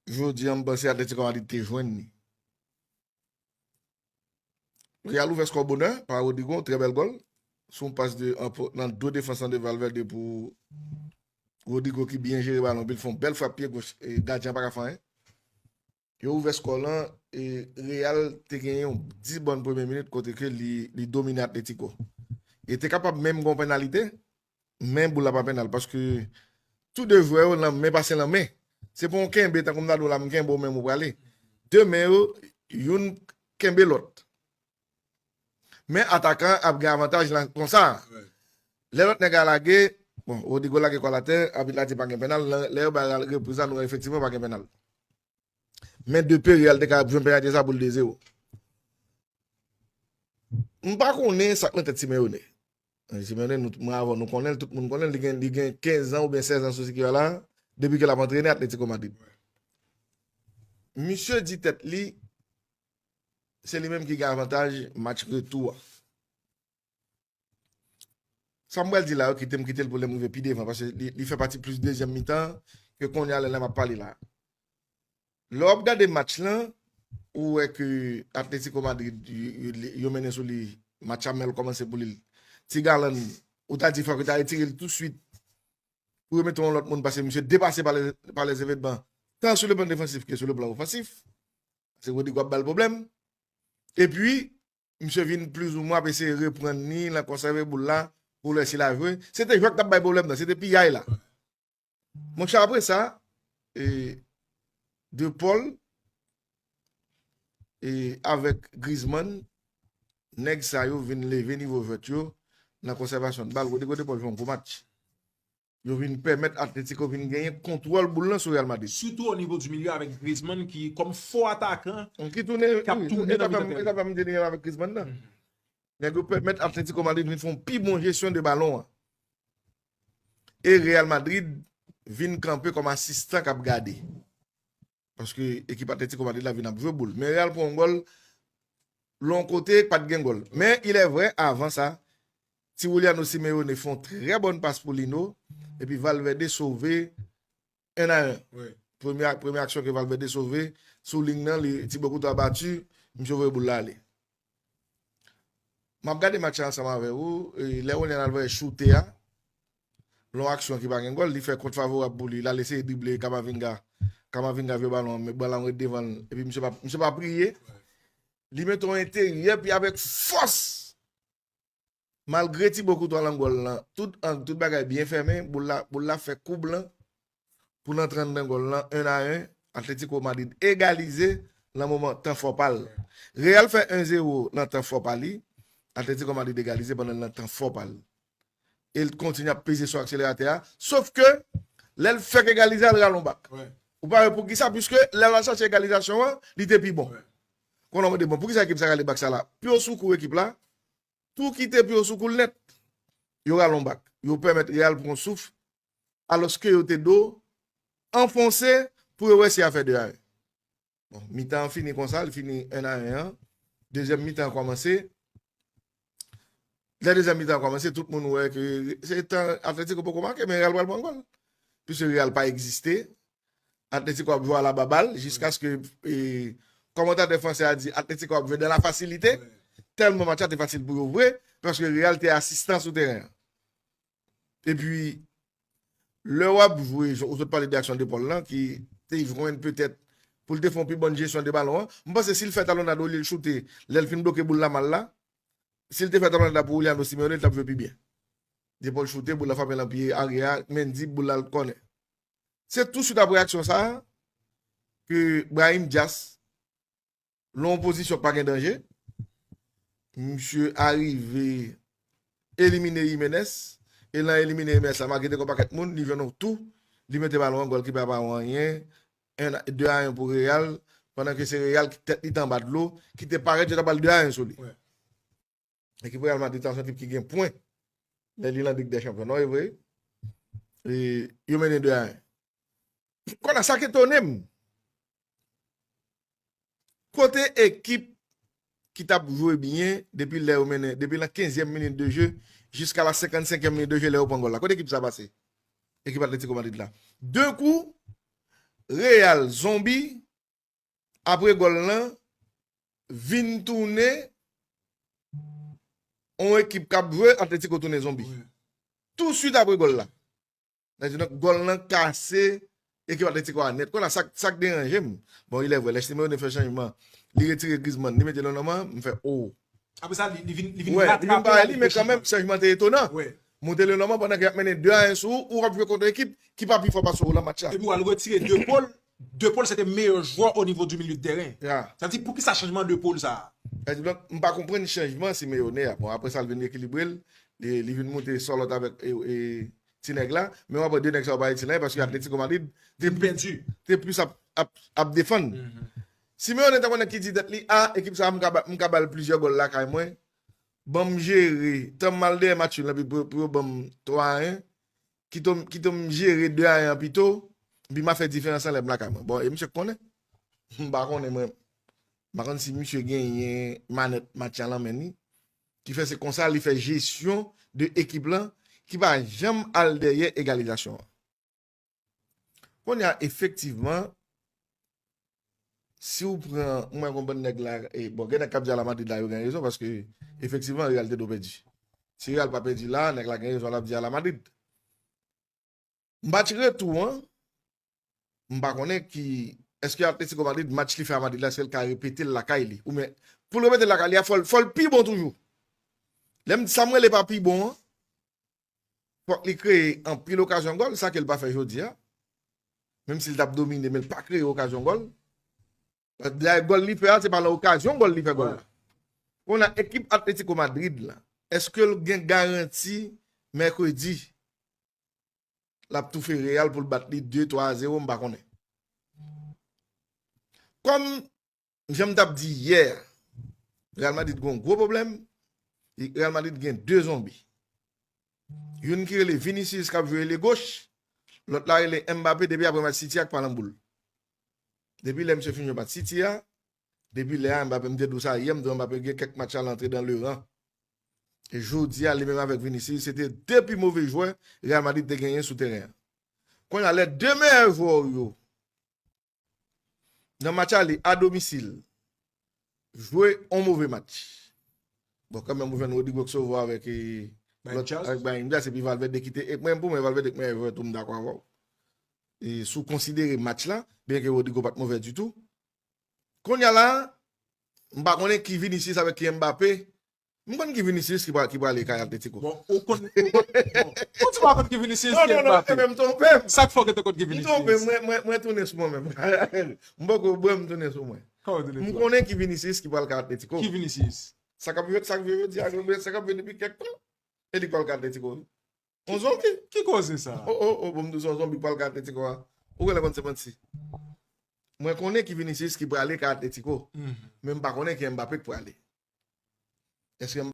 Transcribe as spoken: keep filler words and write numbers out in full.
Jodi a, m panse Atletico Madrid te jwenn li. Real ouvè skò bonè pa Rodrygo, trè bèl gòl. Sou yon pas de, an po-, nan do defans lan de Valverde pou Rodrygo ki byen jere balon, epi l fè yon bèl frap pye goch, e gadyen an pa ka fè anyen. Yo ouvè skò lan, e Real te genyen yon dis bòn premye minit kote ke li, li domine Atletico. E te kapab menm gen yon penalite, men boul la pa penal, paske tou de jwè yo nan men pase nan men. Se pa yon kenbe, tankou m ta di w la, m kenbe w menm ou prale. De men yo, youn kenbe lòt. Men atakan ap gen avantaj lan konsa. Lè lòt nèg a lage, bon, Rodrygo lage kò l atè, abit la di pa gen penal, lè, lè yo bay repriz la, nou wè efektivman pa gen penal. Men de pe Real te ka jwenn penalite sa pou l de zewo. M pa konnen sa k nan tèt Simeone. Simeone, nou, mwen avè w, nou konnen l, tout moun konnen l, li gen, li gen kenz an oubyen sèz an sou sikil la, depi ke l ap antrene Atletico Madrid. Misye di tèt li, se li menm ki gen avantaj match retou a. Sa m pral di la, yo kite m kite l pou lè m rive pi devan, paske li, li fè pati plis dezyèm mitan ke kounye a lè m ap pale la. Lè w ap gade match lan, ou wè ke Atletico Madrid, yo, yo, yo mennen sou li, match a mal kòmanse pou li. Ti Galan, ou ta di fòk yo ta retire l tousuit pou yo mete yon lòt moun, paske misye depase pa lè, pa lè evenman, tan sou le plan defansif ke sou le plan ofansif. Paske Rodrygo ap ba l pwoblèm. Epi, misye vin plizoumwen ap eseye reprann li, l ap konsève boul la, pou lè si l a jwe. Se te jwè k t ap bay pwoblèm nan, se te piyay la. Monchè, apre sa, e, De Paul, e, avèk Griezmann, nèg sa yo vin leve nivo jwèt yo nan konsèvasyon de bal. Rodrygo De Paul jwe yon gwo match. Yo vin pèmèt Atletico vin genyen kontwòl boul lan sou Real Madrid. Surtout au niveau du milieu avec Griezmann ki kòm fo atakan. Ki tounen, ki ap tounen nan mitan teren. Etap menm avèk Griezmann nan. Nèg yo pèmèt Atletico Madrid vin fè yon pi bon jesyon de balon an. E Real Madrid vin kanpe kòm asistan k ap gade. Paske ekip Atletico Madrid la vin ap jwe boul. Men Real pran yon gòl lè yon kote pa t gen gòl. Men il est vrai, avan sa, ti Juliano Simeone fè yon trè bòn pas pou Lino, epi Valverde sove en a en. Premye, premye aksyon ke Valverde sove, sou liy nan, li, Thibaut Courtois bati, misye voye boul la ale. M ap gade match la ansanm avè ou, e, lè Julian Alvarez choute a, lè yon aksyon ki pa gen gòl, li fè kont favorab pou li, l al eseye drible Camavinga, Camavinga jwe balon an, men bal la ret devan l, epi misye pa, misye pa priye. Li mete yon enteryè, epi avèk fòs, malgre Thibaut Courtois lan gòl lan, tout ang, tout bagay byen fèmen, boul la, boul la fè koub lan, pou l antre anndan gòl lan, en a en, Atletico Madrid egalize nan moman tan fò pa l. Real fè en zewo nan tan fò pa li, Atletico Madrid egalize pandan l nan tan fò pa l. E l kontinye ap peze sou akseleratè a, sof ke lè l fèk egalize a, l rale yon bak. Ou pa wè poukisa, piske lè l al chache egalizasyon an, li te pi bon. Kounye a w mande, bon, poukisa ekip sa rale bak sa la? Pye w sou kou ekip la, tou kite pye w sou kou l nèt. Yo rale yon bak. Yo pèmèt Real pran souf, alòske yo te do anfonse pou yo wè si y a fè de a en. Bon, mitan an fini konsa, li fini en a en an. Dezyèm mitan an kòmanse. Lè dezyèm mitan an kòmanse, tout moun wè ke se tan Atletico poko make, men Real pral pran gòl. Piske Real pa egziste. Atletico ap jwe a la babal, jiskaske, e, kòmantatè fransè a di Atletico ap jwe dans la facilité. Tèlman match la te fasil pou yo vre, paske Real te asistan sou teren an. Epi, lè w ap jwe, jan ou sot pale de aksyon De Paul lan, ki te jwenn petèt pou l te fè yon pi bòn jesyon de balon an, m panse si l fè talonnad olye l choute, lè l fin bloke boul la mal la, si l te fè talonnad la pou Juliano Simeone, li t ap jwe pi byen. De Paul choute, boul la frape nan pye aryè a, Mendy, boul la kònè. Se tousuit apre aksyon sa a ke Brahim Diaz, lan yon pozisyon k pa gen danje, misye arive elimine Jimenez, e lan elimine Jimenez la, malgre te gen yon pakèt moun, li jwenn yon tou, li mete balon an, gòlkipa pa wè anyen, en, de a en pou Real, pandan ke se Real ki tèt li te anba dlo, ki te parèt, yo ta pral de a en sou li. Ekip Real Madrid sa se yon ekip ki gen pwen. Lè li nan Lig dè Chanpyon, non, e vre? E yo mennen de a en. Kounye a, sa k etone m, kote ekip ki t ap jwe byen depi lè yo mennen, depi la kenzyèm minit de je jiska la senkannsenkyèm minit de je lè yo pran gòl la? Kote ekip sa pase? Ekip Atletico Madrid la. De kou, Real zonbi, apre gòl lan, vin tounen yon ekip k ap jwe, Atletico tounen zonbi. Wi. Touswit apre gòl la. Donk, gòl lan kase ekip Atletico a nèt. Kounye a, sa, sa k deranje m. Bon, il est vrai, lè Simeone fè chanjman, li retire Griezmann, li mete Lenormand, m fè, oh. Apre sa, li, li vin, li vin ratrape, li vin parèy li, men kanmenm, chanjman te etonan. Wi. Monte Lenormand pandan ke y ap mennen de a en sou ou, ou ap jwe kont yon ekip ki pa pi fò pase w nan match la. Epi w al retire De Paul. De Paul se te meyè jwè o nivo di milye de tèren. Sa di, poukisa chanjman De Paul sa a? Sa di, donk, m pa konprann chanjman Simeone a. Bon, apre sa, l vin ekilibre l. Li, li vin monte Sorloth avèk e, e, ti nèg la. Men w ap wè de nèg sa yo pa itil anyen paske Atletico Madrid te plis ap, ap, ap defann. Simeone tankou nèg ki di tèt li, a, ekip sa a, m ka ba, m ka ba l plizyè gòl lakay mwen. Ban m jere, tan m al dèyè match yo, epi pou, pou yo ban m twa a en. Kite m, kite m jere de a en an pito, epi m a fè diferans lan lè m lakay mwen. Bon, e misye k konnen. M pa konnen mwen. M pa konn si misye genyen manèt match la nan men li. Ki fè se konsa li fè jesyon de ekip lan, ki pa janm al dèyè egalizasyon an. Kounye a, efektivman, si w pran, mwen konprann nèg la, e, bon, gen nèg k ap di Ala Madrid la, yo gen rezon, paske efektivman, Real te dwe pèdi. Si Real pa pèdi la, nèg la gen rezon, l ap di Ala Madrid. Match retou an, m pa konnen ki, èske Atletico Madrid, match li fè a Madrid la, èske l ka repete l lakay li? Oubyen, pou l repete l lakay li a, fò l, fò l pi bon toujou. Lè m di sa m rele pa pi bon an, fòk li kreye anpil okazyon gòl, sa ke l pa fè jodi a. Menm si l t ap domine, men l pa kreye okazyon gòl. Dayè, gòl li fè a, se pa nan okazyon gòl li fè gòl la. Kounye a, ekip Atletico Madrid la, èske l gen garanti mèkredi l ap toufe Real pou l bat li de, twa a zewo, m pa konnen. Kòm jan m t ap di yè, Real Madrid gen yon gwo pwoblèm. Real Madrid gen de zonbi. Youn ki rele Vinicius k ap jwe ele goch, lòt la rele Mbappé depi apre match City a k pa nan boul. Depi lè misye fin jwe match City a, depi lè a Mbappé, m te di w sa yè, m di w Mbappé gen kèk match al antre dan le ran. E jodi a, li menm avèk Vinicius, se te de pi move jwè Real Madrid te genyen sou teren an. Kounye a, lè de meyè jwè w yo nan match ale, a domisil, jwe on move match. Bon, kanmenm, ou jwenn Rodrygo k sove w avèk, e, Brahim lòt, Diaz. Avèk Brahim Diaz, epi Valverde ki te, e mwen, pou mwen, Valverde k meyè jwè tou, m dakò avè w. E si w konsidere match la, byenke Rodrygo pa t move ditou. Kounye a la, m pa konnen ki Vinicius avèk ki Mbappé. M konn ki Vinicius ki pra-, ki prale kay Atletico. Bon, ou konn, ou konn, bon, ou di pa konn ki Vinicius ki Mbappé. Non, non, non, men m twonpe m. Sa k fè w gentan konn ki Vinicius? M twonpe m, mwen, mwen, mwen tounen sou mwen menm. M poko bwè, m tounen sou mwen. Kòman w tounen sou mwen? M konnen ki Vinicius ki pral kay Atletico. Ki Vinicius? Sa k ap jwe, sa k ap jwe jodi a, sa k ap jwe depi kèk tan. E li k pral kay Atletico. On zonbi. Ki koze sa? Oh, oh, oh, bon, m di w se on zonbi k pral kay Atletico a. Ou genlè konn se manti. Mwen konnen ki Vinicius ki prale kay Atletico. Men m pa konnen ki Mbappé k prale. Èske